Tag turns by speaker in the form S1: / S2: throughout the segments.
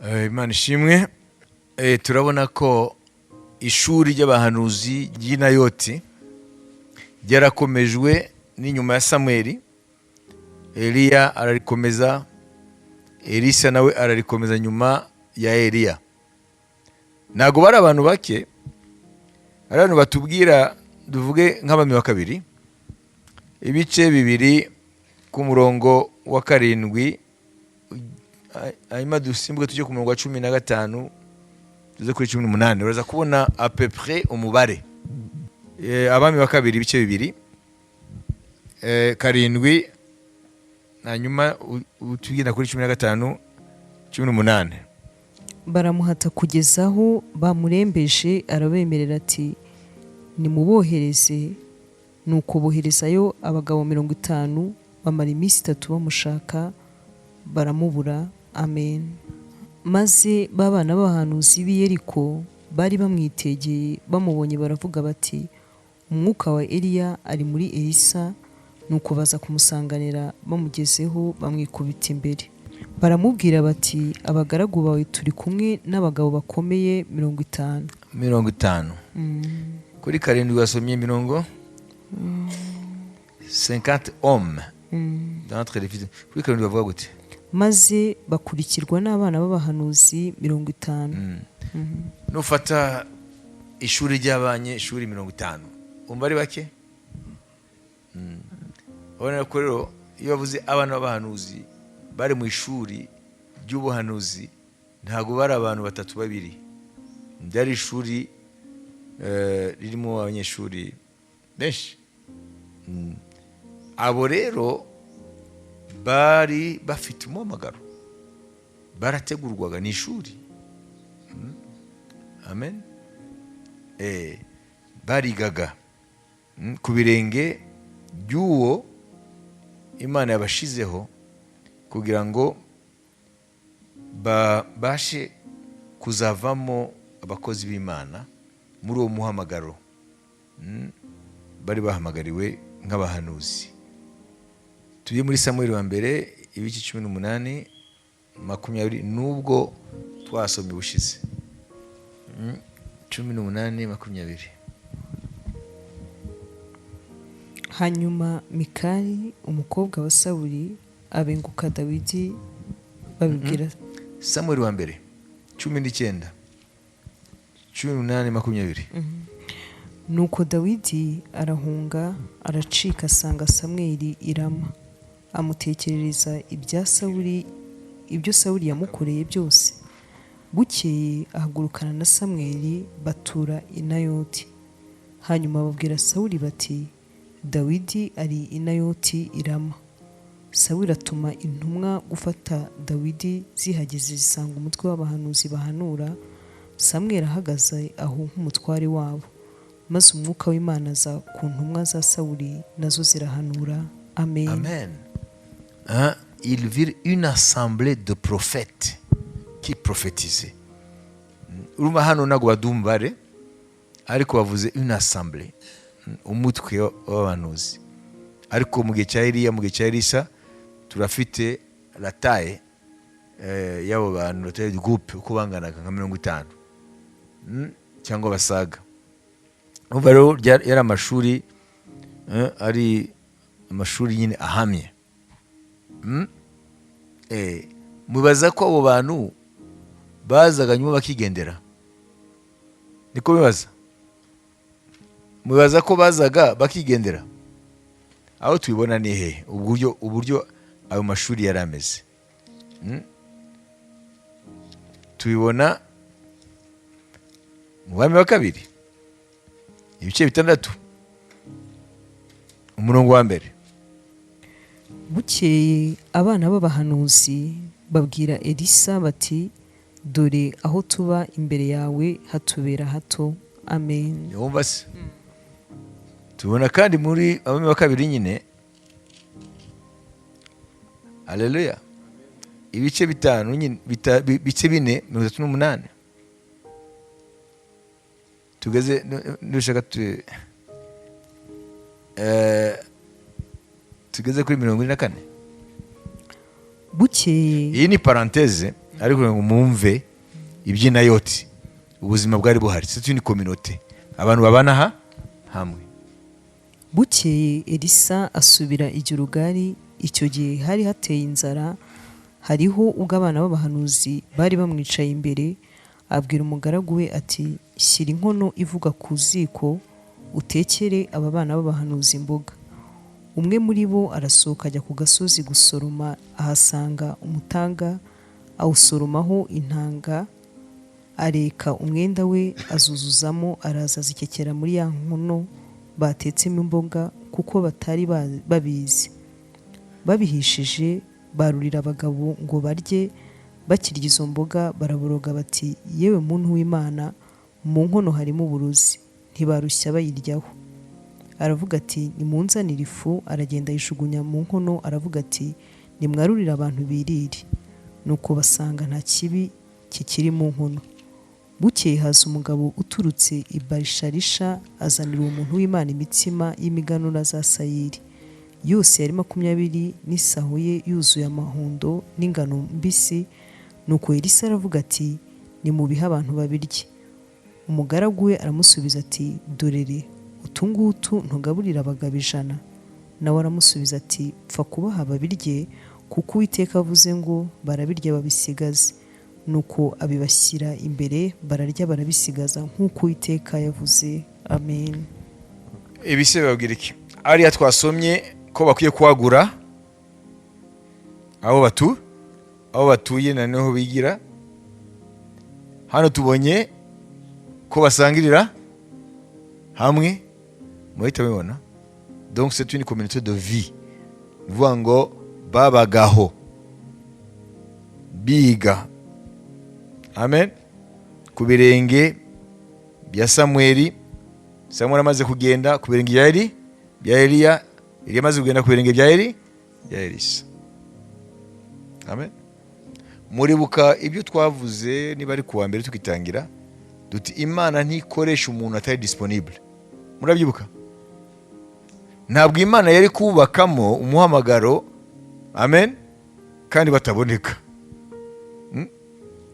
S1: Imana ishimwe. Turabona ko ishuri ry'abahanuzi ry'i Nayoti ryarakomejwe n'inyuma ya Samweli. Eliya ararikomeza, Elisa nawe ararikomeza nyuma ya Eliya. Ntabwo bari abantu bake, ari abantu batubwira. Tuvuge nk'Abami wa Kabiri ibice 2 ku murongo wa 7, hanyuma dusimbuke tujye ku murongo wa 15, tuze kuri 18, uraza kubona à peu près umubare. Abami wa Kabiri ibice 2, 7, hanyuma tugenda kuri 15, 18.
S2: Baramuhata kugeza aho bamurembeje, arabemerera ati: "Nimubohereze." Nuko boherezayo abagabo 50, bamara iminsi 3 bamushaka, baramubura. Amen. Maze ba bana b'abahanuzi b'i Yeriko bari bamwitegeye, bamubonye baravuga bati: "Umwuka wa Eliya ari muri Elisa." Nuko baza kumusanganira, bamugezeho bamwikubita imbere, baramubwira bati: "Abagaragu bawe turi kumwe n'abagabo bakomeye 50."
S1: 50. Kuri 7 wasomye 50 hommes d'entre les fils. Kuri 7 bavuga gute?
S2: Maze bakurikirwa n'abana b'abahanuzi 50.
S1: Nufata ishuri ry'abanyeshuri 50, umva ari bake. Urabona ko rero iyo bavuze abana b'abahanuzi bari mu ishuri ry'ubuhanuzi, ntabwo bari abantu batatu, babiri. Ryari ishuri ririmo abanyeshuri benshi. Abo rero bari bafite umuhamagaro, barategurwaga ni ishuri. Amen. Barigaga ku birenge by'uwo Imana yabashizeho kugira ngo babashe kuzavamo abakozi b'Imana muri uwo muhamagaro. Bari bahamagariwe nk'abahanuzi. Tujye muri Samuel wa Mbere ibice 18, 20, nubwo twasomye ubushize. 18, 20.
S2: Hanyuma Mikali umukobwa wa Sawuli abenguka Dawidi, babibwira
S1: Samuel wa Mbere 19, 18, 20.
S2: Nuko Dawidi arahunga, aracika, asanga Samweli i Rama, amutekerereza ibya Sawuli, ibyo Sawuli yamukoreye byose. Bukeye ahagurukana na Samweli, batura i Nayoti. Hanyuma babwira Sawuli bati: "Dawidi ari i Nayoti i Rama." Sawuli atuma intumwa gufata Dawidi. Zihageze zisanga umutwe w'abahanuzi bahanura, Samweli ahagaze aho nk'umutware wabo. Maze umwuka w'Imana aza ku ntumwa za Sawuli, nazo zirahanura. Amen.
S1: Amen. Hein, ils virent une assemblée de prophètes qui prophétisaient. Urumva hano ntabwo baduha umubare, ariko bavuze une assemblée, umutwe w'abahanuzi. Ariko mu gihe cya Eliya, mu gihe cya Elisa, turafite la taille y'abo bantu, la taille du groupe, uko banganaga, nka 50 cyangwa basaga. Urumva rero yari amashuri, ari amashuri nyine ahamye. Mubaza ko abo bantu bazaga nyuma bakigendera? Niko bibaza? Mubaza ko bazaga bakigendera? Aho tubibona ni hehe uburyo ayo mashuri yari ameze? Tubibona mu Bami wa Kabiri ibice 6, umurongo wa 1.
S2: Bukeye abana b'abahanuzi babwira Elisa bati: "Dore aho tuba imbere yawe hatubera hato." Amen.
S1: Wumva se? Tubona kandi muri Abami wa Kabiri nyine, aleluya, ibice 5 nyine, bice 4, 38. Tugeze nushaka tugeze kuri 44.
S2: Bukeye
S1: Iyi ni parenthèse. Ariko ngo mwumve iby'Inayoti, ubuzima bwari buhari. C'est une communauté, abantu babana ha hamwe.
S2: Bukeye Elisa asubira i Gilugali. Icyo gihe hari hateye inzara. Hariho ubwo abana b'abahanuzi bari bamwicaye imbere. Abwira umugaragu we ati: "Shyira inkono ivuga ku ziko, utekere aba bana b'abahanuzi imboga." Umwe muri bo arasohoka ajya ku gasozi gusoroma, ahasanga umutaga, awusoromaho intanga, areka umwenda we azuzuzamo, araza azikekera muri ya nkono batetsemo imboga, kuko batari babizi. Babihishije, barurira abagabo ngo barye. Bakirya izo mboga, baraboroga bati: "Yewe muntu w'Imana, mu nkono harimo uburozi." Ntibarushya bayiryaho. Aravuga ati: "Nimunzanire ifu." Aragenda ayijugunya mu nkono, aravuga ati: "Nimwarurire abantu birire." Nuko basanga nta kibi kikiri mu nkono. Bukeye haza umugabo uturutse i Barisharisha, azanira uwo muntu w'Imana imitsima y'imiganura za sayiri, yose yari 20, n'isaho ye yuzuye amahundo n'ingano mbisi. Nuko Elisa aravuga ati: "Nimubihe abantu babirye." Umugaragu we aramusubiza ati: "Dorere utu ngutu ntugaburira abagabo 100." Nawe aramusubiza ati: "Pfa kubaha babirye, kuko Uwiteka avuze ngo barabirya babisigaze." Nuko abibashyira imbere, bararya barabisigaza, nk'uko Uwiteka yavuze. Amen.
S1: Ibi se bibabwira iki? Ariya twasomye ko bakwiye kwagura aho batuye na niho bigira. Hano tubonye ko basangirira hamwe, muhita mubibona. Donc c'est une communauté de vie, ni ukuvuga ngo babagaho biga, amen, ku birenge bya Samweli. Samweli amaze kugenda, ku birenge bya Eli, bya Eliya. Eliya amaze kugenda, ku birenge bya Eli, bya Elisa. Amen. Muribuka ibyo twavuze, niba ari kuwa mbere tugitangira, duti Imana ntikoresha umuntu atari disponible. Murabyibuka? Ntabwo Imana yari kubakamo umuhamagaro, amen, kandi bataboneka. Ni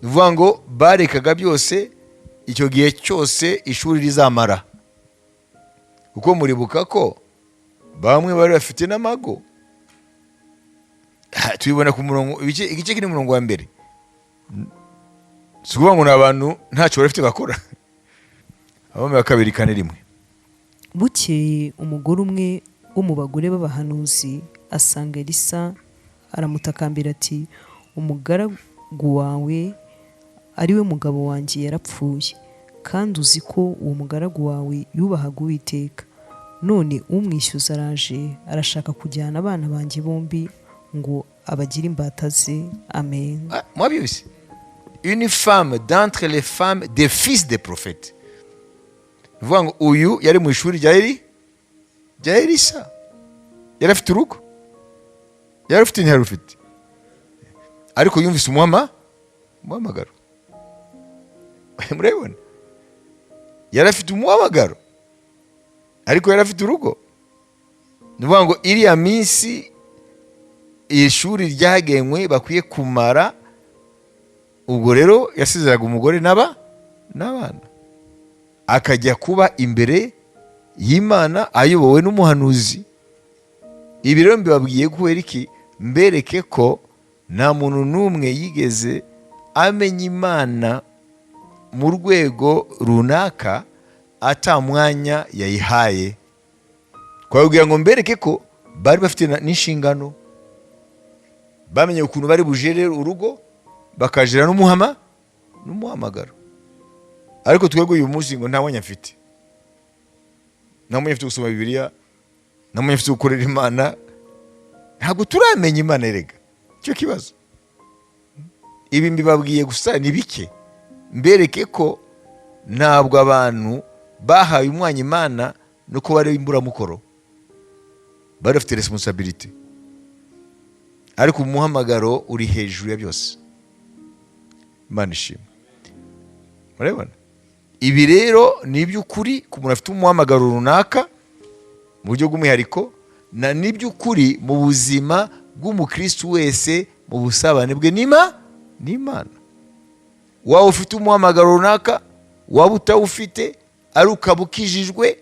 S1: ukuvuga ngo barekaga byose icyo gihe cyose ishuri rizamara, kuko muribuka ko bamwe bari bafite n'amago. Ha, tubibona ku murongo, igice kiri mu murongo wa mbere. Si ukuvuga ngo ni abantu ntacyo bari bafite bakora. Abami wa Kabiri 4:1.
S2: Bukeye umugore umwe wo mu bagore b'abahanuzi asanga Elisa, aramutakambira ati: "Umugaragu wawe, ari we mugabo wanjye, yarapfuye, kandi uzi ko uwo mugaragu wawe yubahaga Uwiteka. None umwishyuza araje, arashaka kujyana abana banjye bombi ngo abagire imbata ze." Amen.
S1: Ah, mwabyumvise? Une femme d'entre les femmes des fils des prophètes. Ni ukuvuga ngo uyu yari mu ishuri rya Eli, rya Elisa. Yari afite urugo, yari afite, ntiyari ufite, ariko yumvise umuhamagaro. Murabibona, yari afite umuhamagaro ariko yari afite urugo. Ni ukuvuga ngo iriya minsi iri shuri ryagenwe bakwiye kumara, ubwo rero yasezeraga umugore n'abana, akajya kuba imbere y'Imana ayobowe n'umuhanuzi. Ibi rero mbibabwiye kubera iki? Mbereke ko nta muntu n'umwe yigeze amenya Imana mu rwego runaka ata mwanya yayihaye. Twababwira ngo mbereke ko bari bafite n'inshingano, bamenye ukuntu bari bujere urugo, bakajera n'umuhamagaro. Ariko twebwe uyu munsi ngo nta mwanya mfite, nta mwanya mfite gusoma Bibiliya, nta mwanya mfite gukorera Imana. Ntabwo turamenya Imana erega, icyo kibazo. Ibi mbibabwiye gusa ni bike, mbereke ko ntabwo abantu bahaye umwanya Imana no kuba ari imburamukoro, bari bafite responsabilité, ariko umuhamagaro uri hejuru ya byose. Imana ishimwe. Murabibona, ibi rero ni iby'ukuri ku muntu afite umuhamagaro runaka mu buryo bw'umwihariko, na n'iby'ukuri mu buzima bw'umukristu wese mu busabane bwe n'Imana. n'Imana. Waba ufite umuhamagaro runaka, waba utawufite, ari ukaba ukijijwe,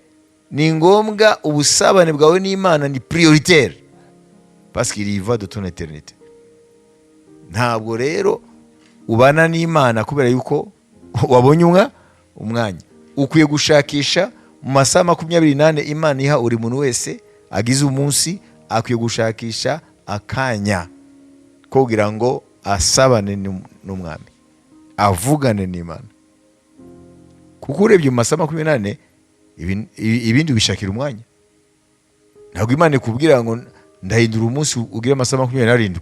S1: ni ngombwa ubusabane bwawe n'Imana ni prioritaire, parce qu'il y va de ton éternité. Ntabwo rero ubana n'Imana kubera yuko wabonye umwanya. Ukwiye gushakisha mu masaha 24 Imana iha buri muntu wese agize umunsi, akwiye gushakisha akanya ko kugira ngo asabane n'Umwami, avugane n'Imana, kuko urebye mu masaha 24, ibindi ubishakira umwanya. Ntabwo Imana ikubwira ngo ndahindura umunsi ugire amasaha 27.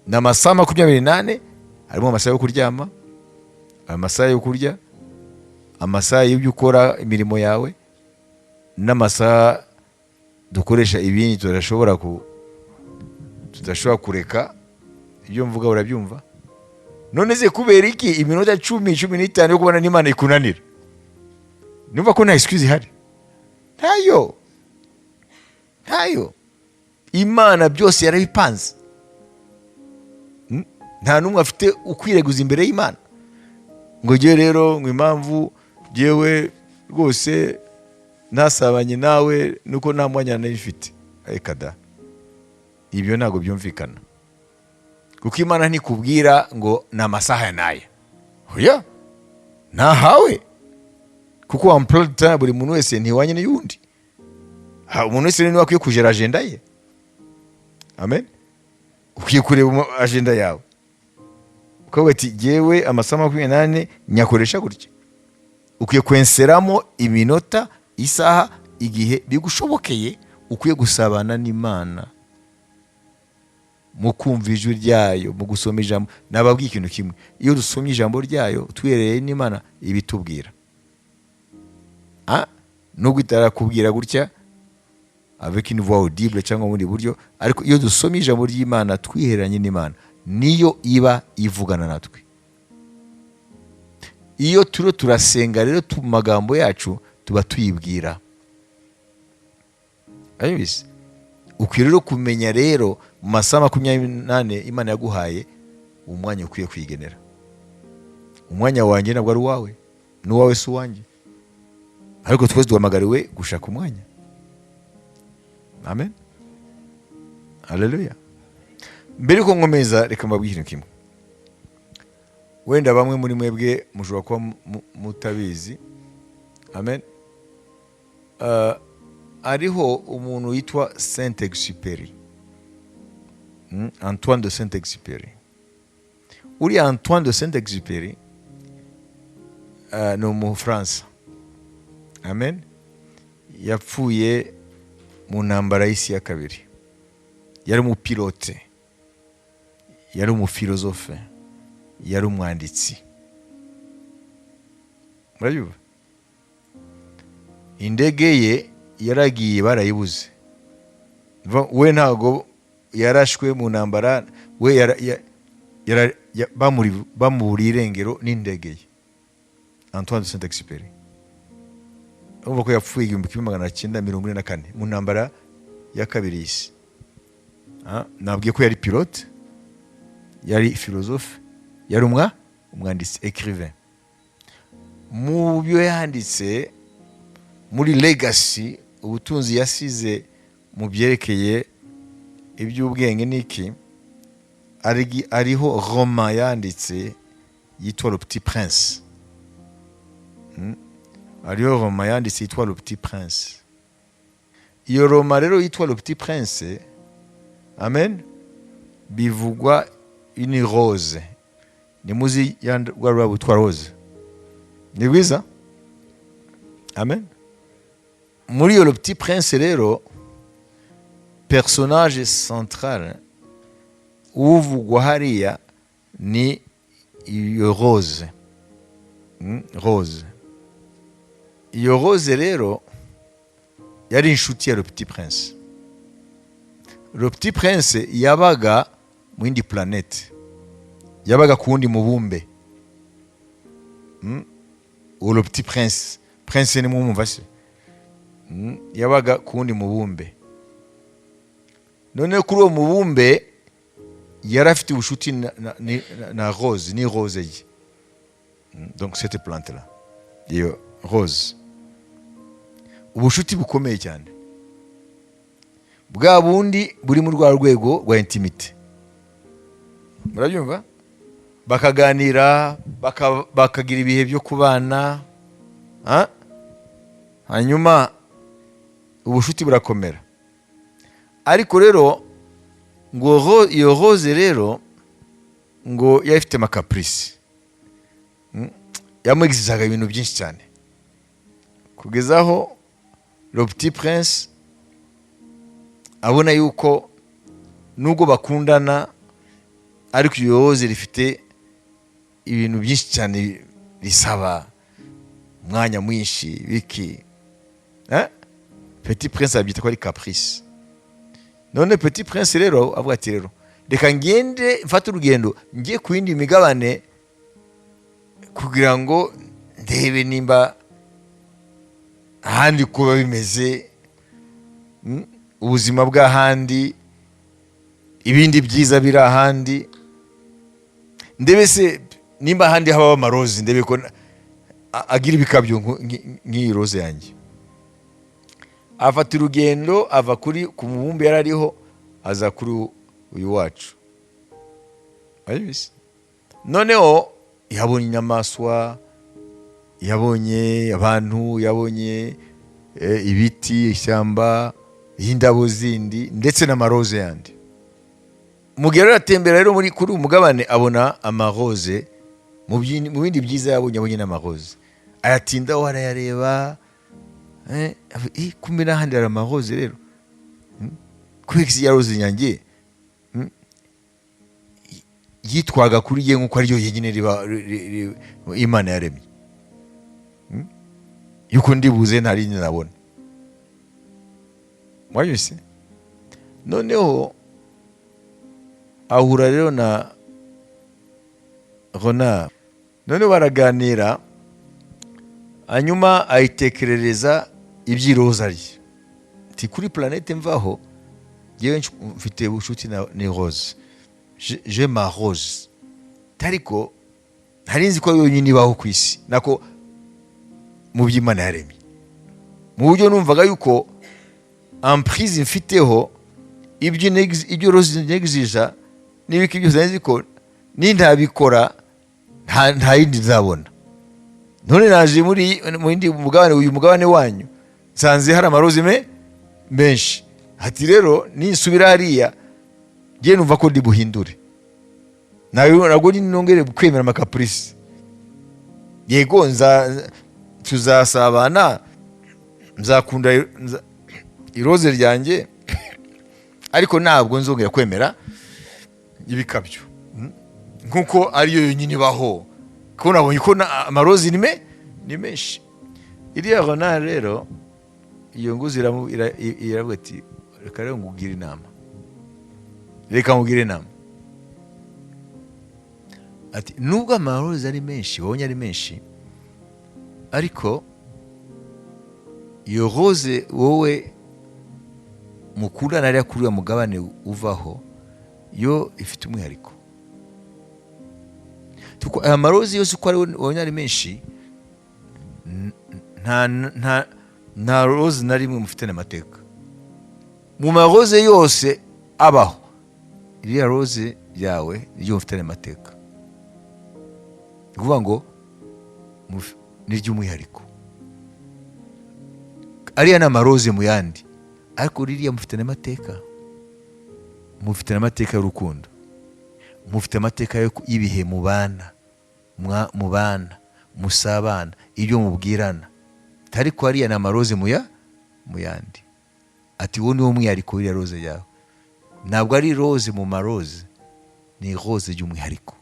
S1: Ni amasaha 24, harimo amasaha yo kuryama, amasaha yo kurya, amasaha y'ibyo ukora, imirimo yawe, n'amasaha dukoresha ibindi tudashobora kureka. Ibyo mvuga urabyumva? None se kubera iki iminota 10, 15 yo kubona n'Imana ikunanira? Numva ko nta excuse ihari, ntayo, ntayo. Imana byose yarabipanze. Nta n'umwe afite ukwireguza imbere y'Imana ngo njyewe rero, ngo impamvu njyewe rwose ntasabanye nawe nuko nta mwanya nari mfite. Reka da, ibyo ntabwo byumvikana, kuko Imana ntikubwira ngo ni amasaha ya n'aya. Oya, ntahawe, kuko emploi du temps buri muntu wese ntiwanye n'iyundi. Umuntu wese niwe akwiye kujera agenda ye. Amen. Ukwiye kureba agenda yawe, ukavuga ati: "Jyewe amasaha 24 nyakoresha gutya." Ukwiye kwenseramo iminota, isaha, igihe bigushobokeye. Ukwiye gusabana n'Imana mu kumva ijwi ryayo, mu gusoma ijambo. Nababwiye ikintu kimwe: iyo dusomye ijambo ryayo twiherereye n'Imana, ibitubwira. Nubwo itarakubwira gutya avec une voix audible cyangwa mu bundi buryo, ariko iyo dusomye ijambo ry'Imana twihereranye n'Imana, niyo iba ivugana natwe. Iyo turiho turasenga rero, mu magambo yacu tuba tuyibwira. Abizi. Ukwiye rero kumenya rero mu masaha 24 Imana yaguhaye, umwanya ukwiye kwigenera. Umwanya wanjye ntabwo ari uwawe, n'uwawe si uwanjye, ariko twese duhamagariwe gushaka umwanya. Amen, haleluya. Mbere yuko nkomeza, reka mbabwire ikintu kimwe. Wenda bamwe muri mwebwe mushobora kuba mutabizi. Amen. Hariho umuntu witwa Saint Exupéry, Antoine de Saint Exupéry. Uriya Antoine de Saint Exupéry ni Umufaransa. Amen. Yapfuye mu ntambara y'isi ya kabiri. Yari umupilote, yari umufilozofe, yari umwanditsi. Murabyumva? Indege ye yaragiye, barayibuze. We ntago yarashwe mu ntambara, we bamuburiye irengero n'indege ye. Antoine de Saint Exupéry, urumva ko yapfuye 1944 mu ntambara ya kabiri y'isi. Nabwiye ko yari pilote, yari philosophe, yari umwanditsi, écrivain. Mu byo yanditse, muri legacy, ubutunzi yasize mu byerekeye iby'ubwenge n'iki, ariho roman yanditse yitwa Le Petit Prince. Hariho roman yanditse yitwa Le Petit Prince. Iyo roman rero yitwa Le Petit Prince, amen, bivugwa une rose. Nimuzi ya rwa rurabo rwitwa rose? Ni rwiza. Amen. Muri iyo Le Petit Prince rero, personnage central uvugwa hariya ni iyo rose. Rose, iyo rose rero yari inshuti ya Le Petit Prince. Le Petit Prince yabaga mu yindi planète, yabaga ku wundi mubumbe. Uwo Le Petit Prince, prince ni mwumva se? Yabaga ku wundi mubumbe. Noneho kuri uwo mubumbe Yari afite ubucuti na rose, ni rose ye. Donc cette plante là, iyo rose, ubucuti bukomeye cyane, bwa bundi buri mu rwa rwego rwa intimité, murabyumva, bakaganira, bakagira ibihe byo kubana, ah? Hanyuma ubucuti burakomera. Ariko rero ngo iyo rose rero ngo yari ifite amacaprices. Yamwigizaga ibintu byinshi cyane, kugeza aho le petit prince abona yuko nubwo bakundana, ariko iyo rose rifite ibintu byinshi cyane, risaba umwanya mwinshi biki, eh? Petit prince abyita ko ari caprice. None petit prince rero avuga ati: "Rero reka ngende mfate urugendo, njye ku yindi migabane kugira ngo ndebe nimba ahandi kuba bimeze, ubuzima bw'ahandi, ibindi byiza biri ahandi, ndebe se nimba ahandi habaho amarozi, ndebe ko agira ibikabyo nk'iyi rose yanjye." Afata urugendo, ava kuri ku mubumbe yari ariho, aza kuri uyu wacu. Arabizi. Noneho yabonye inyamaswa, yabonye abantu, yabonye ibiti, ishyamba, indabo zindi, ndetse n'amaroze yandi. Mu gihe rero atembera rero muri kuri uyu mugabane, abona amaroze. Mu bindi byiza yabonye, abonye n'amaroze, ayatindaho, arayareba, kumbe n'ahandi hari amaroze rero. Kubera iki ya rose nyange yitwaga kuri ye nk'uko ariyo yenyine riba Imana yaremye? Yuko ndibuze nta rindi nabona. Mwanyuse. Noneho ahura rero na renard, noneho baraganira, hanyuma ayitekerereza iby'iroza rye, ati: "Kuri planète mvaho, yewe mfite ubucuti na ni rose. J'ai ma rose, ariko ntari nzi ko yonyine ibaho ku isi, nako mu by'Imana yaremye. Mu buryo numvaga yuko emprise mfiteho ibyo rose negizija n'ibiki byose, nzi ko nintabikora nta yindi nzabona. None naje muri mu yindi mugabane, uyu mugabane wanyu, nsanze hari amaroze menshi." Ati: "Rero ninsubira hariya, ngiye numva ko ndi buhindure, ntabwo nongere kwemera amacaprices. Yego, nza tuzasabana, nzakunda iroze ryanjye, ariko ntabwo nzongera kwemera ibikabyo, nkuko ariyo yonyine ibaho, kuko nabonye ko amarozi ni menshi." Iriya renard rero, iyo nguzi, iravuga ati: "Reka rero ngugire inama, reka nkugire inama." Ati: "Nubwo amarozi ari menshi, wabonye ari menshi, ariko iyo rose wowe mukundana ariya kuri uriya mugabane uvaho, yo ifite umwihariko, kuko aya marozi yose uko ari wabonye ari menshi, nta rose na rimwe mufitanye amateka. Mu maroze yose abaho, iriya rose yawe niyo mufitanye amateka. Ni ukuvuga ngo ni iry'umwihariko. Ariya ni amaroze mu yandi, ariko ririya mufitanye amateka, mufitanye amateka y'urukundo, mufite amateka y'ibihe mubana, mubana, musabana, ibyo mubwirana. Ariko hariya ni amaroze mu yandi." Ati: "Uwo ni wo mwihariko w'iriya rose yawe. Ntabwo ari rose mu maroze, ni rose y'umwihariko."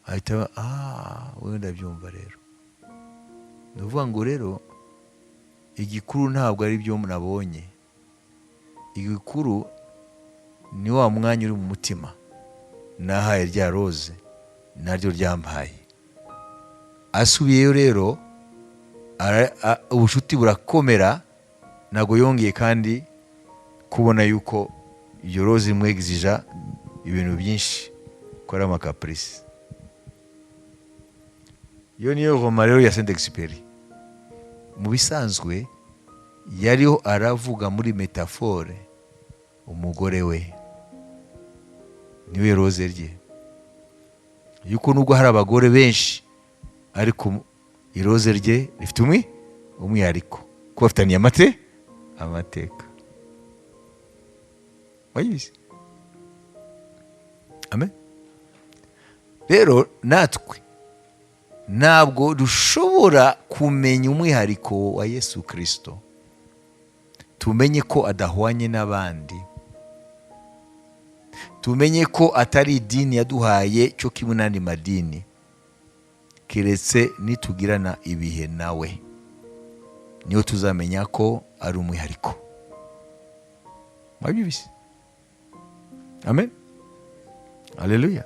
S1: Ahita aba, ah, wowe ndabyumva rero. Ni ukuvuga ngo rero igikuru ntabwo ari ibyo nabonye, igikuru ni wa mwanya uri mu mutima nahaye rya rose, naryo ryampaye." Asubiyeyo rero, ubucuti burakomera. Ntabwo yongeye kandi kubona yuko iyo rose imwegizija. Ibintu byinshi ko ari amacaprices. Iyo niyo roman rero ya Saint Exupéry. Mu bisanzwe yariho aravuga muri métaphore umugore we niwe rose rye, yuko nubwo hari abagore benshi, ariko iroze rye rifite umwihariko kuko bafitaniye amateka. Wayizi? Amen. Rero natwe ntabwo dushobora kumenya umwihariko wa Yesu Kirisito, tumenye ko adahwanye n'abandi, tumenye ko atari idini yaduhaye cyo kimwe n'andi madini, keretse nitugirana ibihe nawe, niyo tuzamenya ko ari umwihariko. Mwabyumvise? Amen, aleluya.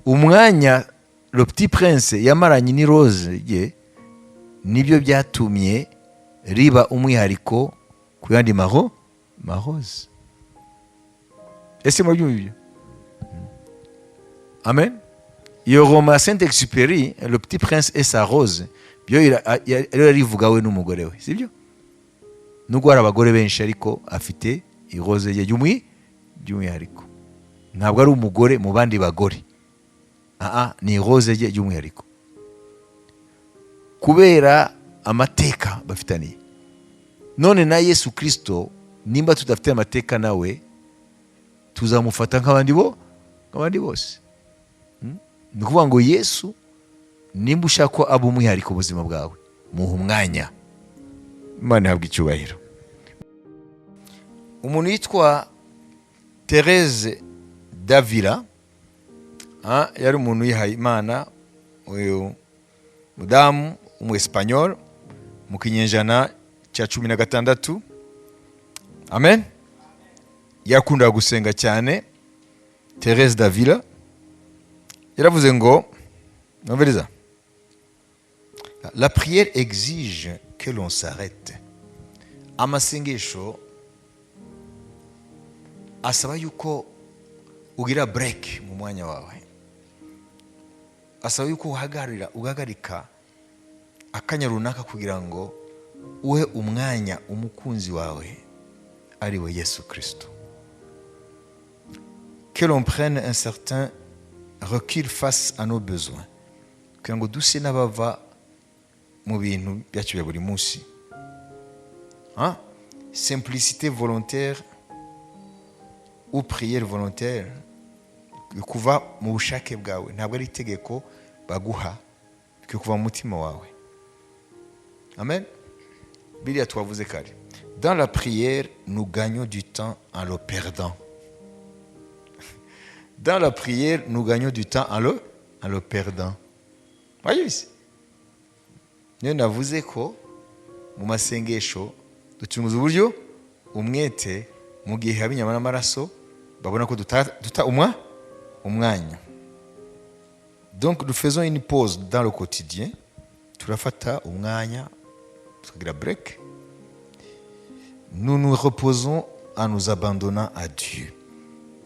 S1: Umwanya Le Petit Prince yamaranye n'iroze ye nibyo byatumye riba umwihariko ku yandi maroses. Ese murabyumva ibyo? Amen. Iyo roman ya Saint Exupéry, Le Petit Prince et sa rose, byo rero arivuga we n'umugore we, sibyo? Nubwo hari abagore benshi, ariko afite iroze ye by'umwihariko. Ntabwo ari umugore mu bandi bagore, aa, ni iroze rye by'umwihariko kubera amateka bafitaniye. None na Yesu Kirisito, nimba tudafite amateka nawe, tuzamufata nk'abandi bose. Ni ukuvuga ngo Yesu, nimba ushaka ko aba umwihariko ubuzima bwawe, muha umwanya. Imana ihabwa icyubahiro. Umuntu yitwa Therese Davila, yari umuntu wihaye Imana, uyu mudamu w'umu Espagnol mu kinyejana cya 16. Amen. Yakundaga gusenga cyane. Therese Davila yaravuze ngo, numviriza: "La prière exige que l'on s'arrête." Amasengesho asaba yuko ugira break mu mwanya wawe, asaba yuko uhagarira, ugahagarika akanya runaka kugira ngo uhe umwanya umukunzi wawe, ari we Yesu Kristo. Que l'on prenne un certain recul face à nos besoins, kugira ngo duse n'abava mu bintu byacu bya buri munsi. Hein? Simplicité volontaire ou prière volontaire, kuva mu bushake bwawe, ntabwo ari itegeko baguha, bikwiye kuva mu mutima wawe. Amen. Biriya twavuze kare: dans la prière, nous gagnons du temps en le perdant. Dans la prière, nous gagnons du temps en le perdant. Wayizi? Niyo navuze ko mu masengesho ducunguza uburyo umwete mu gihe ab'inyama n'amaraso babona ko duta umwanya. Donc nous faisons une pause dans le quotidien, turafata umwanya tukagira break. Nous nous reposons en nous abandonnant à Dieu.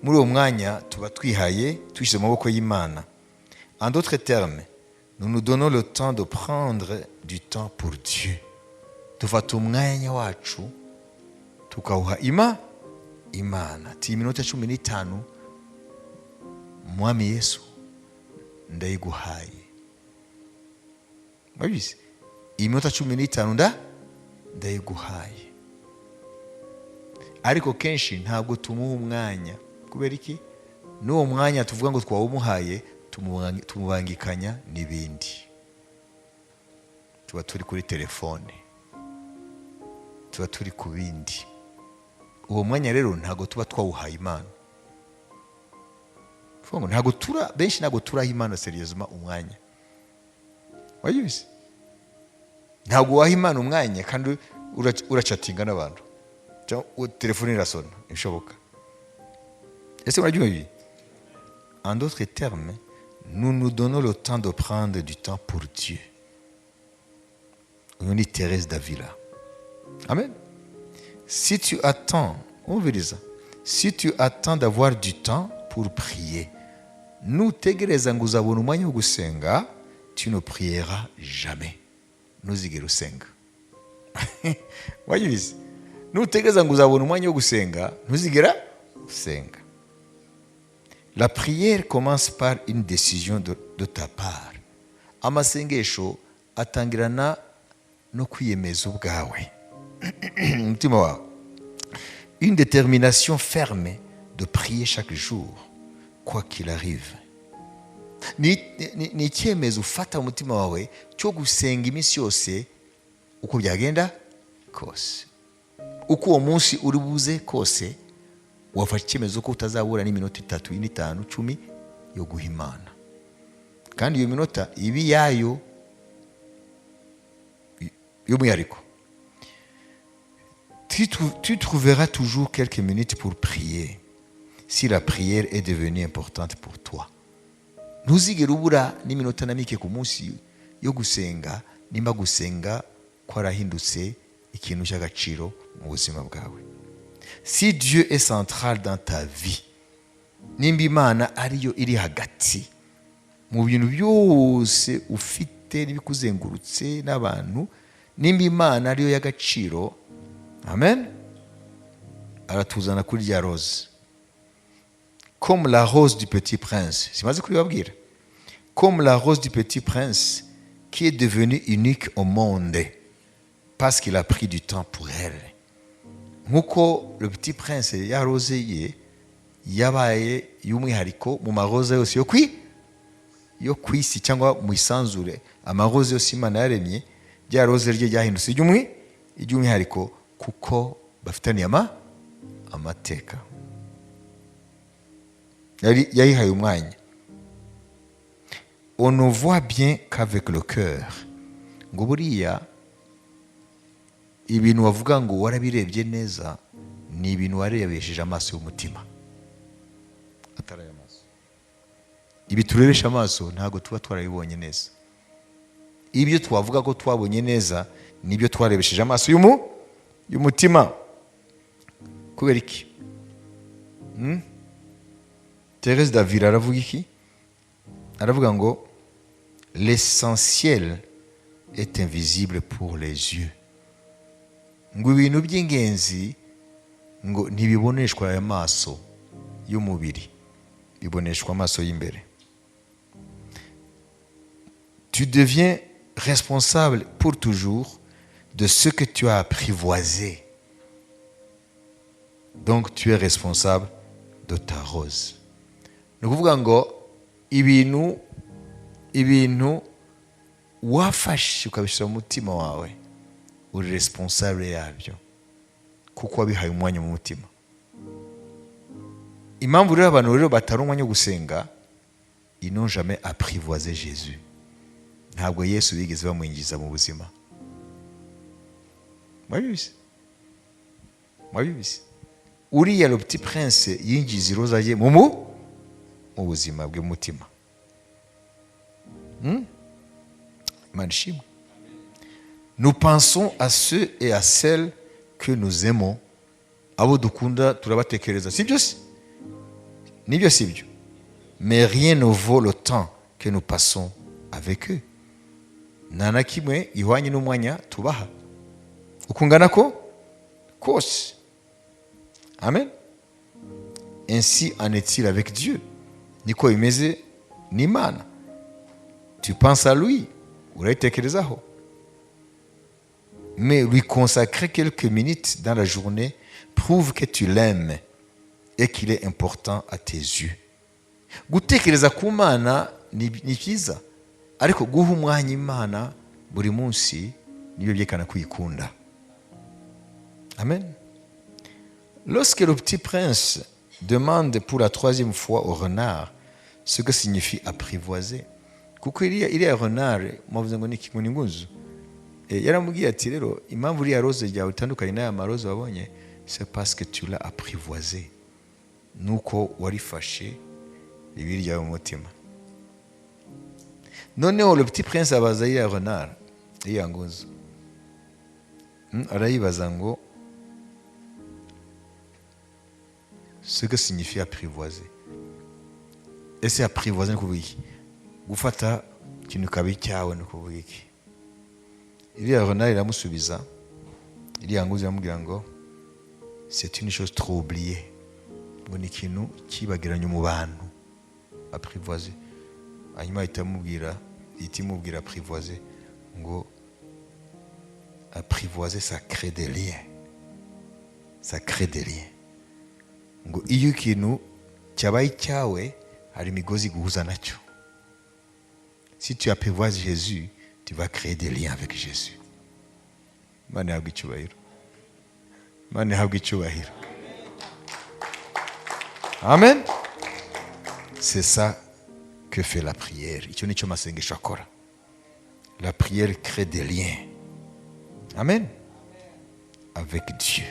S1: Muri uwo mwanya tuba twihaye, twishyize mu maboko y'Imana. En d'autres termes, nous nous donnons le temps de prendre du temps pour Dieu. Dufata umwanya wacu tukawuha Imana, ati: "Iminota 15, Mwami Yesu, ndayiguhaye." Murabizi, iyi minota 15 ndayiguhaye. Ariko kenshi ntabwo tumuha umwanya. Kubera iki? N'uwo mwanya tuvuga ngo twawumuhaye, tumubangikanya n'ibindi. Tuba turi kuri telefone, tuba turi ku bindi. Uwo mwanya rero ntabwo tuba twawuhaye Imana. Tuvuga ngo ntabwo tura benshi ntabwo turaha Imana sérieusement umwanya. Wayibizi? Ntabwo waha Imana umwanya kandi urachatinga n'abantu, cyangwa telefone irasona. Ibishoboka? Ese murabyumva ibi? En d'autres termes, nous nous donnons le temps de prendre du temps pour Dieu. Uyu ni Thérèse d'Avila. Amen. Si tu attends, umviriza, si tu attends d'avoir du temps pour prier, pour prier. Nutegereza ngo uzabona umwanya wo gusenga, tu ne prieras jamais, ntuzigere usenga. Wabizi, nutegereza ngo uzabona umwanya wo gusenga, ntuzigera usenga. La prière commence par une décision de ta part. Amasengesho atangirana no kwiyemeza ubwawe, umutima wawe, une détermination ferme de prier chaque jour, quoi qu'il arrive. Ni icyemezo ufata mu mutima wawe cyo gusenga iminsi yose, uko byagenda kose, uko uwo munsi uri buze kose. Wafashe icyemezo ko utazabura n'iminota 3, 4, 5, 10 yo guha Imana, kandi iyo minota iba iyayo y'umwihariko. Tu trouveras toujours quelques minutes pour prier si la prière est devenue importante pour toi. Ntuzigere ubura n'iminota na mike ku munsi yo gusenga, nimba gusenga kwarahindutse ikintu cy'agaciro mu buzima bwawe. Si Dieu est central dans ta vie, nimba Imana ariyo iri hagati mu bintu byose ufite n'ibikuzengurutse n'abantu, nimba Imana ariyo y'agaciro, amen. Aratuzana kuri rya rose, comme la rose du Petit Prince. Simaze kubibabwira? Comme la rose du Petit Prince, qui est devenue unique au monde parce qu'il a pris du temps pour elle. Nk'uko le Petit Prince, ya rose ye yabaye y'umwihariko mu maroza yose yo ku isi cyangwa mu isanzure, amaroza yose Imana yaremye, rya rose rye ryahindutse iry'umwihariko kuko bafitaniye amateka. Yayihaye umwanya. On ne voit bien qu'avec le cœur. Ngo buriya ibintu wavuga ngo warabirebye neza ni ibintu warebesheje amaso y'umutima, atari aya maso. Ibi turebesha amaso ntabwo tuba twarabibonye neza. Ibyo twavuga ko twabonye neza nibyo twarebesheje amaso y'umutima. Kubera iki? Thérèse d'Avila aravuga iki? Aravuga ngo: "L'essentiel est invisible pour les yeux." Ngo ibintu by'ingenzi ngo ntibiboneshwa aya maso y'umubiri, biboneshwa amaso y'imbere. Tu deviens responsable pour toujours de ce que tu as apprivoisé. Donc tu es responsable de ta rose. Ni ukuvuga ngo ibintu wafashe ukabishyira mu mutima wawe, uri responsable yabyo kuko wabihaye umwanya mu mutima. Impamvu rero abantu rero batari umwanya wo gusenga, ils n'ont jamais apprivoisé Jésus. Ntabwo Yesu bigeze bamwinjiza mu buzima. Mwabizi, mwabizi, uriya le Petit Prince yinjiza iroza ye mu buzima bwe, mu mutima. Imana ishimwe. Nous pensons à ceux et à celles que nous aimons. Abo dukunda turabatekereza, si byo se? Nibyo, si byo? Mais rien ne vaut le temps que nous passons avec eux. Nta na kimwe gihwanye n'umwanya tubaha, uko ungana ko kose. Amen. Ainsi en est-il avec Dieu. Niko bimeze n'Imana. Tu penses à lui, urayitekerezaho, mais lui consacrer quelques minutes dans la journée prouve que tu l'aimes et qu'il est important à tes yeux. Gutekereza ku Mana ni byiza, ariko guha umwanya Imana buri munsi nibyo byerekana ko uyikunda. Amen. Lorsque le Petit Prince demande pour la troisième fois au renard ce que signifie apprivoiser, kuko iriya renard, muvuze ngo ni iki, ngo ni ingunzu. Yaramubwiye ati: "Rero impamvu iriya rose ryawe itandukanye n'aya maroze wabonye, c'est parce que tu l'as apprivoisé, nuko warifashe ribi ryawe mu mutima." Noneho le Petit Prince abaza iriya renard, iriya ngunzu. Arayibaza ngo ce que signifie apprivoiser. Ese apprivoiser ni kuvuga iki? Gufata ikintu kaba icyawe ni kuvuga iki? Iriya renard iramusubiza, iriya nguzi iramubwira ngo c'est une chose trop oubliée, ngo ni ikintu cyibagiranye mu bantu, apprivoiser. Hanyuma ahita amubwira, ihita imubwira apprivoiser, ngo apprivoiser, ça crée des liens, ça crée des liens. Ngo iyo ikintu cyabaye icyawe, hari imigozi iguhuza nacyo. Si tu apprivoises Jésus, tu vas créer des liens avec Jésus. Imana ihabwa icyubahiro, Imana ihabwa icyubahiro. Amen. C'est ça que fait la prière. Icyo nicyo masengesho akora. La prière crée des liens, amen, avec Dieu.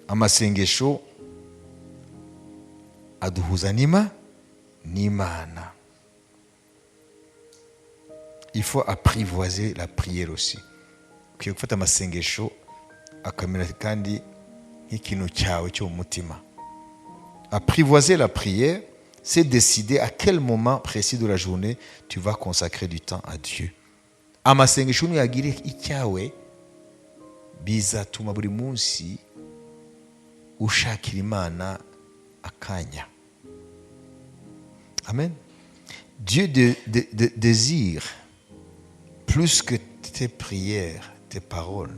S1: Amasengesho aduhuza n'Imana. Il faut apprivoiser la prière aussi. Ukwiye gufata amasengesho akamera kandi nk'ikintu cyawe cyo mu mutima. Apprivoiser la prière, c'est décider à quel moment précis de la journée tu vas consacrer du temps à Dieu. Amasengesho nuyagire icyawe, bizatuma buri munsi ushakira Imana akanya. Amen. Dieu désire plus que tes prières, tes paroles.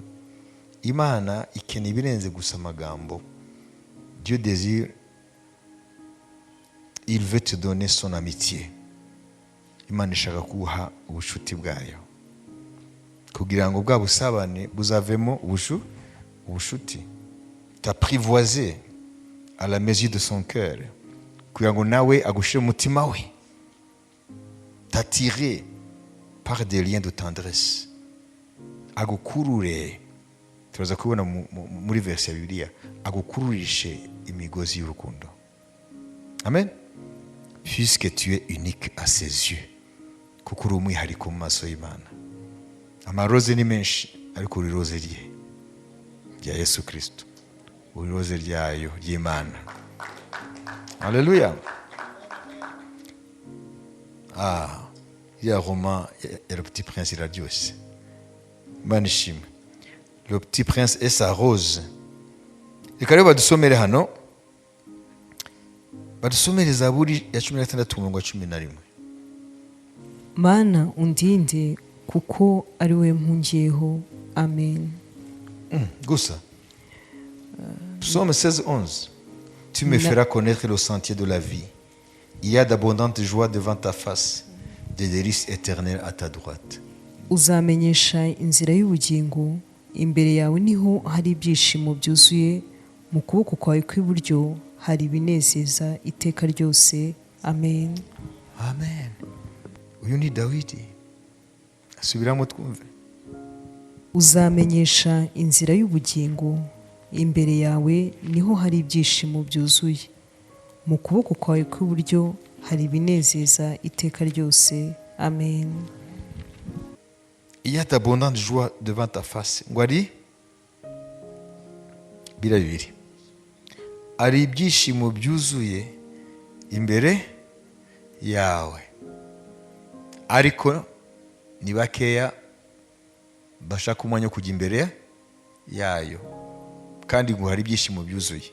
S1: Imana ikeneye ibirenze gusa amagambo. Dieu désire, il veut te donner son amitié. Imana ishaka kuguha ubucuti bwayo kugira ngo bwa busabane buzavemo ubushuti, t'apprivoiser à la mesure de son cœur, kugira ngo nawe agushyire mu mutima we, t'attirer par des liens de tendresse, agukurure. Turaza kubibona muri verse ya Bibiliya, agukururishe imigozi y'urukundo. Amen. Puisque tu es unique à ses yeux, kuko uri umwihariko mu maso y'Imana. Amaroze ni menshi, ariko uri rose rye rya Yesu Kirisito, uri rose ryayo ry'Imana. Haleluya. Ah, ya roman ya Le Petit Prince iraryoshye. Imana ishimwe. Le Petit Prince et sa rose. Reka rero badusomere hano, badusomere Zaburi ya 16, umurongo wa 11.
S2: Mana, undinde, kuko ari we mpungiyeho. Amen.
S1: Gusa Psaume 16, 11. Tu me feras connaître le sentier de la vie. Il y a d'abondantes joies devant ta face, des délices éternelles à ta droite.
S2: Uzamenyesha inzira y'ubugingo. Imbere yawe niho hari ibyishimo byuzuye, mu kuboko kwawe kw'iburyo hari ibinezeza iteka ryose. Amen.
S1: Amen. Uyu ni Dawidi. Asubiramo twumve.
S2: Uzamenyesha inzira y'ubugingo. Imbere yawe niho hari ibyishimo byuzuye, mu kuboko kwawe kw'iburyo hari ibinezeza iteka ryose. Amen.
S1: Il y a d'abondantes joies devant ta face. Ngo ari bira bibiri, ari ibyishimo byuzuye imbere yawe. Ariko ni bakeya bashaka umwanya wo kujya imbere yayo. Kandi ngo hari ibyishimo byuzuye,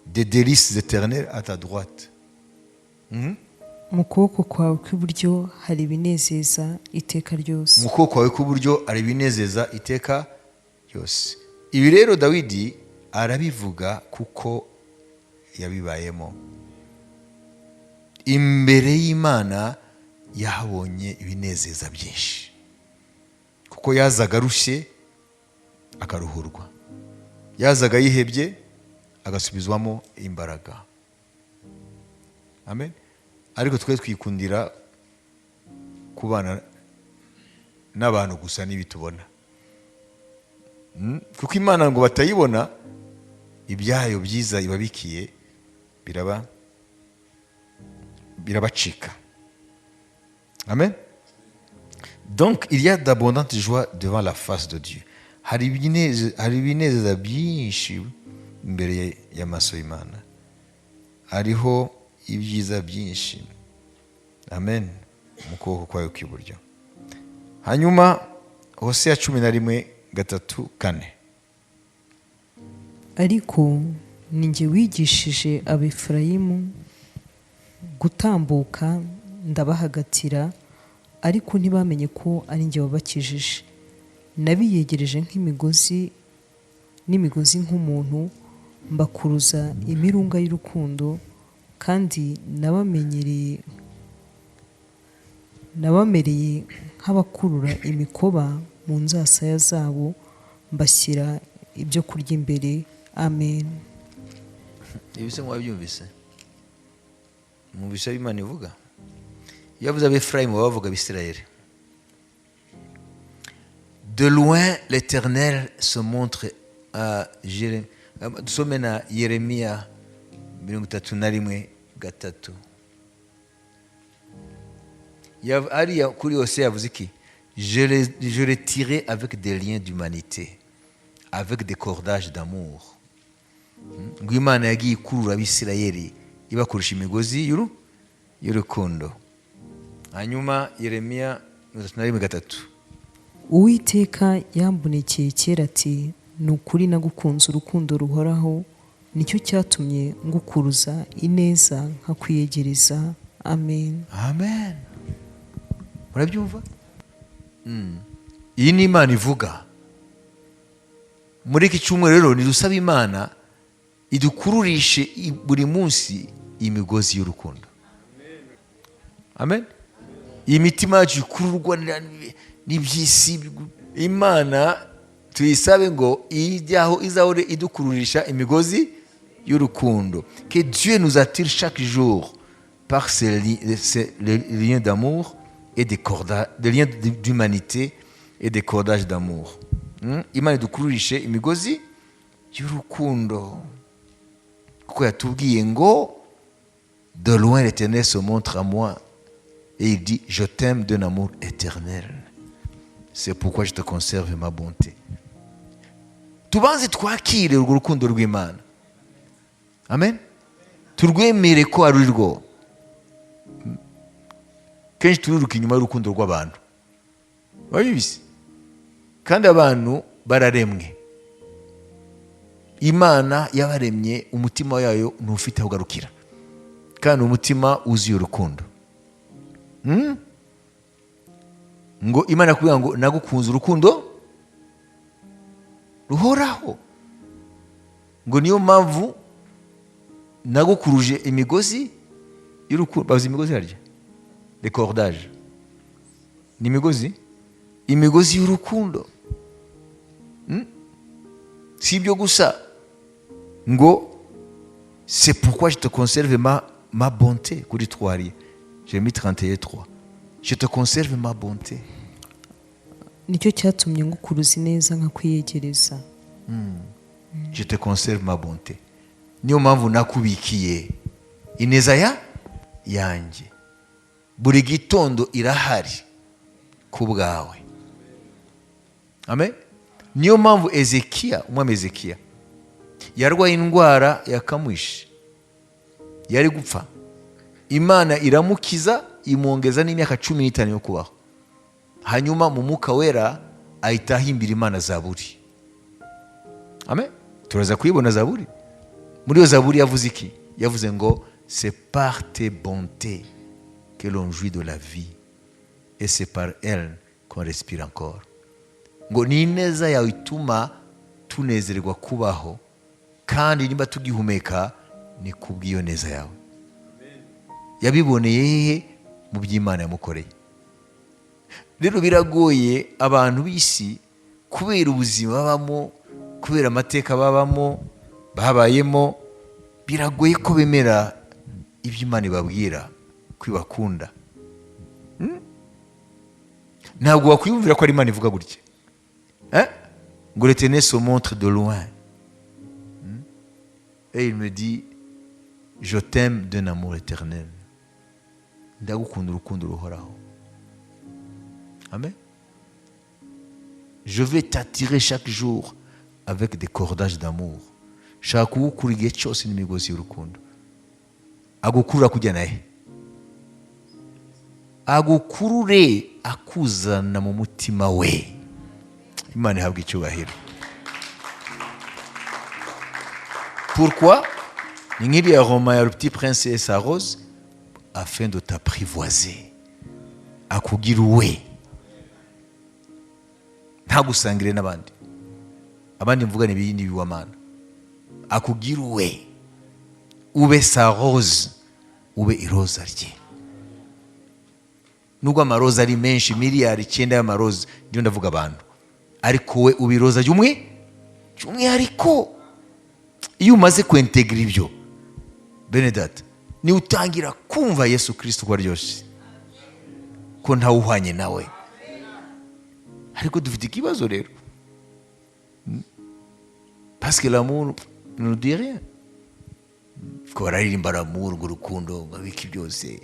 S1: des délices éternelles à ta droite.
S2: Mu kuboko kwawe kw'iburyo hari ibinezeza iteka ryose.
S1: Mu kuboko kwawe kw'iburyo hari ibinezeza iteka ryose. Ibi rero Dawidi arabivuga kuko yabibayemo. Imbere y'Imana yahabonye ibinezeza byinshi, kuko yazaga arushye akaruhurwa, yazaga yihebye agasubizwamo imbaraga. Amen. Ariko twe twikundira kubana n'abantu gusa n'ibitubona. Kuko Imana ngo batayibona, ibyayo byiza ibabikiye birabacika. Amen. Donc il y a d'abondantes joies devant la face de Dieu. Hari ibinezeza byinshi imbere y'amaso y'Imana. Hariho ibyiza byinshi, amen, mu kuboko kwayo kw'iburyo. Hanyuma Hoseya 11:3-4.
S2: Ariko ni jye wigishije Abefurayimu gutambuka, ndabahagatira, ariko ntibamenye ko ari jye wabakijije. Nabiyegereje nk'imigozi n'imigozi nk'umuntu, mbakuruza imirunga y'urukundo, kandi nabamereye nk'abakurura imikoba mu nzasaya zabo, mbashyira ibyo kurya imbere. Amen.
S1: Ibi se mwabyumvise? Mwumvise aho Imana ivuga? Iyo avuze Abefurayimu, baba bavuga Abisirayeli. De loin, l'Éternel se montre à Jérémie. Dusome na Yeremiya 31:3. Hariya kuri Hose yavuze iki? Je les tirai avec des liens d'humanité, avec des cordages d'amour. Ngo Imana yagiye ikurura Abisirayeli ibakoresha imigozi y'urukundo. Hanyuma Yeremiya 31:3.
S2: Uwiteka yambonekeye kera ati: "Ni ukuri nagukunze urukundo ruhoraho, nicyo cyatumye ngukuruza ineza nkakwiyegereza." Amen.
S1: Amen. Murabyumva? Iyi ni Imana ivuga. Muri iki cyumweru rero nidusaba Imana idukururishe buri munsi imigozi y'urukundo. Amen. Iyi mitima yacu ikururwa n'iby'isi, Imana tuyisabe ngo ijyaho izahore idukururisha imigozi y'urukundo. Que Dieu nous attire chaque jour par ces les liens d'amour et des cordages, des liens d'humanité et des cordages d'amour. Imana idukururishe imigozi y'urukundo, kuko yatubwiye ngo: "De loin, l'Éternel se montre à moi et il dit: je t'aime d'un amour éternel, c'est pourquoi je te conserve ma bonté." Tubanze twakire urwo rukundo rw'Imana. Amen. Turwemere ko ari rwo. Kenshi turiruka inyuma y'urukundo rw'abantu, wabizi, kandi abantu bararemwe. Imana yabaremye, umutima wayo ntufite aho ugarukira, kandi umutima wuzuye urukundo. Ngo Imana yakubwira ngo nagukunze urukundo ruhoraho, ngo niyo mpamvu nagukuruje imigozi y'urukundo. Bavuze imigozi harya, les cordages ni imigozi, imigozi y'urukundo. Si ibyo gusa, ngo c'est pourquoi je te conserve ma bonté. Kuri twariye Jérémie 31:3, je te conserve ma bonté.
S2: Nicyo cyatumye ngukuruza ineza nkakwiyegereza.
S1: Je te conserve ma bonté, niyo mpamvu nakubikiye ineza ya yanjye. Buri gitondo irahari ku bwawe. Amen. Niyo mpamvu Ezekiya, umwami Ezekiya, yarwaye indwara yakamwishe, yari gupfa, Imana iramukiza, imwongeza n'imyaka 15 yo kubaho. Hanyuma mu Mwuka Wera ahita ahimbira Imana zaburi. Amen. Turaza kuyibona zaburi. Muri iyo zaburi yavuze iki? Yavuze ngo: "C'est par tes bontés que l'on jouit de la vie et c'est par elle qu'on respire encore." Ngo ni ineza yawe ituma tunezererwa kubaho, kandi niba tugihumeka ni kubw'iyo neza yawe. Yabiboneye hehe? Mu by'Imana yamukoreye. Rero biragoye abantu b'isi, kubera ubuzima babamo, kubera amateka babamo, babayemo, biragoye ko bemera ibyo Imana ibabwira ko ibakunda. Ntabwo wakwiyumvira ko ari Imana ivuga gutya. Eh? Ngo l'Éternel se montre de loin. Et il me dit: "Je t'aime d'un amour éternel." Ndagukunda urukundo ruhoraho. Amen. Je vais t'attirer chaque jour avec des cordages d'amour. Shaka kuwukura igihe cyose n'imigozi y'urukundo. Agukurura kujyana he? Agukurure akuzana mu mutima we. Imana ihabwa icyubahiro. Pourquoi? Ni nk'iriya roman ya Le Petit Prince et sa rose, afin de t'apprivoiser, akugira uwe, ntagusangire n'abandi. Abandi mvuga ni ibindi biwamana. Akugira uwe, ube sa rose, ube iroza rye. Nubwo amaroza ari menshi, 9 miliyari y'amaroza, ndiyo ndavuga abantu, ariko we uba iroza ry'umwe by'umwihariko. Iyo umaze kwentegera ibyo, bene data, niwe utangira kumva Yesu Kirisito ko aryoshye, ko ntawuhwanye nawe. Ariko dufite ikibazo rero, parce que l'amour ne nous dit rien, ko bararirimba l'amour, ngo urukundo, ngo abiki byose,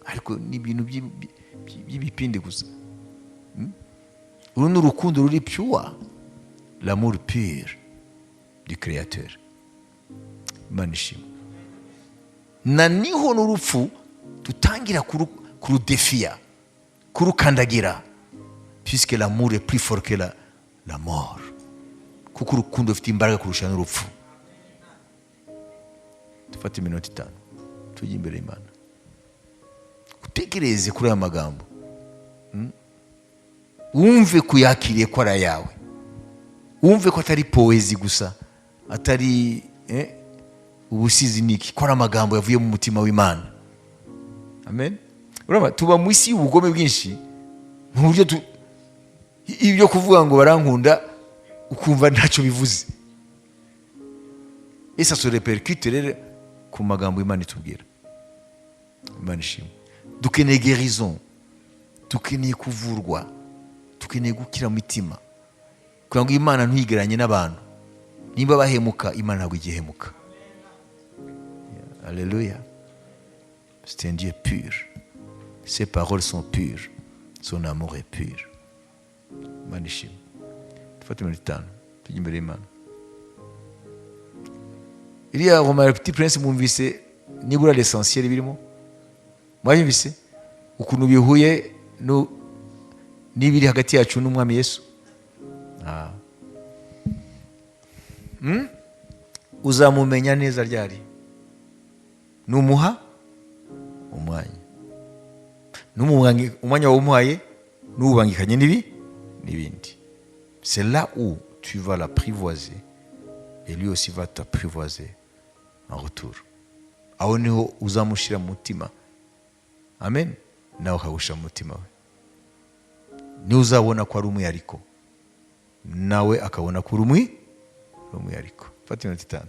S1: ariko ni ibintu by'ibipindi gusa. Uru ni urukundo ruri pure, l'amour pur du Créateur. Imana ishimwe. Na niho n'urupfu tutangira kurudefiya, kurukandagira, puisque l'amour est plus fort que la mort, kuko urukundo rufite imbaraga kurusha n'urupfu. Dufate iminota 5, tujye imbere y'Imana, utekereze kuri aya magambo. Wumve kuyakiriye ko ari ayawe, wumve ko atari poésie gusa, atari ubusizi, niki, ko ari amagambo yavuye mu mutima w'Imana. Amen. Urabona tuba mu isi y'ubugome bwinshi, mu buryo ibyo kuvuga ngo barankunda, ukumva ntacyo bivuze. Et ça se répercute rero ku magambo Imana itubwira. Imana ishimwe. Dukeneye guérison, dukeneye kuvurwa, dukeneye gukira mu mitima, kugira ngo Imana ntuyigeranye n'abantu. Niba bahemuka, Imana ntabwo igihemuka. Alléluia. C'est un Dieu pur, ses paroles sont pures, son amour est pur. Imana ishimwe. Dufate iminota 5, tujye imbere y'Imana. Iriya roman ya Petit Prince, mwumvise nibura l'essentiel birimo? Mwayumvise ukuntu bihuye n'ibiri hagati yacu n'Umwami Yesu? Ah. Uzamumenya neza ryari? Numuha umwanya. Umwanya wawumuhaye n'uwubangikanye n'ibindi. C'est là où tu vas l'apprivoiser et lui aussi va t'apprivoiser en retour. Aho niho uzamushyira mu mutima, amen, nawe akagushyira mu mutima we. Niho uzabona ko ari umwihariko, nawe akabona ko uri umwihariko. Fata iminota 5.